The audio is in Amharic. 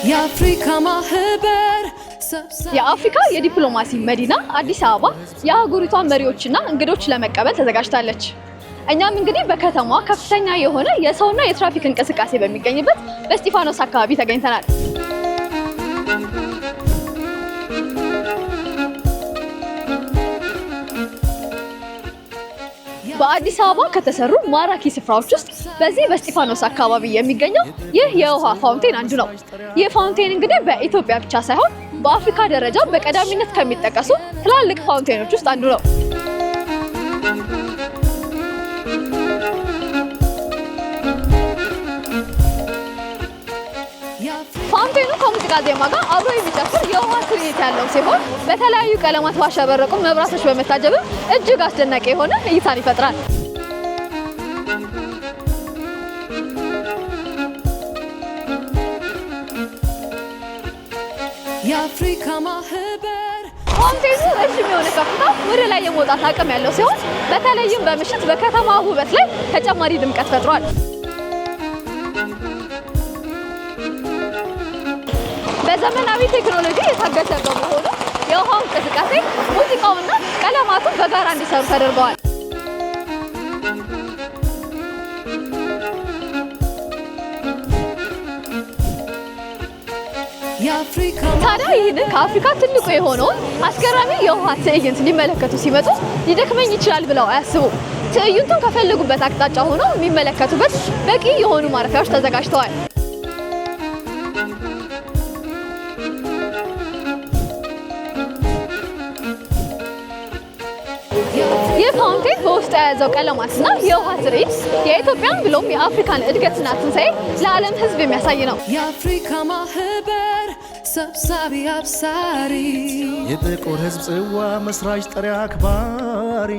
የአፍሪካ ማህበር ሰብሳቢ። የአፍሪካ የዲፕሎማሲ መዲና አዲስ አበባ የአህጉሪቷን መሪዎችና እንግዶች ለመቀበል ተዘጋጅታለች። እኛም እንግዲህ በከተማዋ ከፍተኛ የሆነ የሰውና የትራፊክ እንቅስቃሴ በሚገኝበት በእስጢፋኖስ አካባቢ ተገኝተናል። በአዲስ አበባ ከተሰሩ ማራኪ ስፍራዎች ውስጥ በዚህ በእስጢፋኖስ አካባቢ የሚገኘው ይህ የውሃ fountain አንዱ ነው። ይህ fountain እንግዲህ በኢትዮጵያ ብቻ ሳይሆን በአፍሪካ ደረጃ በቀዳሚነት ከሚጠቀሱ ትላልቅ fountain ኖች ውስጥ አንዱ ነው። Fountain ኑ ከሙዚቃ ዜማ ጋር አብሮ የሚጨፍር የውሃ ትርኢት ያለው ሲሆን፣ በተለያዩ ቀለማት ባሸበረቁ መብራቶች በመታጀብም እጅግ አስደናቂ የሆነ እይታን ይፈጥራል። የአፍሪካ ማህበር። Fountain ኑ ረጅም የሆነ ከፍታ ወደ ላይ የመውጣት አቅም ያለው ሲሆን፣ በተለይም በምሽት በከተማ ውበት ላይ ተጨማሪ ድምቀት ፈጥሯል። በዘመናዊ ቴክኖሎጂ የታገዘ በመሆኑ የውሃው እንቅስቃሴ፣ ሙዚቃውና ቀለማቱ በጋራ እንዲሰሩ ተደርገዋል። የአፍሪካ ታዲያ ይህንን ከአፍሪካ ትልቁ የሆነውን አስገራሚ የውሃ ትዕይንት ሊመለከቱ ሲመጡ ሊደክመኝ ይችላል ብለው አያስቡም። ትዕይንቱን ከፈለጉበት አቅጣጫ ሆነው የሚመለከቱበት በቂ የሆኑ ማረፊያዎች ተዘጋጅተዋል። ይህ fountain በውስጡ የያዘው ቀለማትና የውሃ ትርኢት የኢትዮጵያን ብሎም የአፍሪካን እድገትና ትንሣኤ ለዓለም ሕዝብ የሚያሳይ ነው። የአፍሪካ ማህበር ሰብሳቢ አብሳሪ። የጥቁር ሕዝብ ጽዋ መስራች፣ ጠሪ፣ አክባሪ።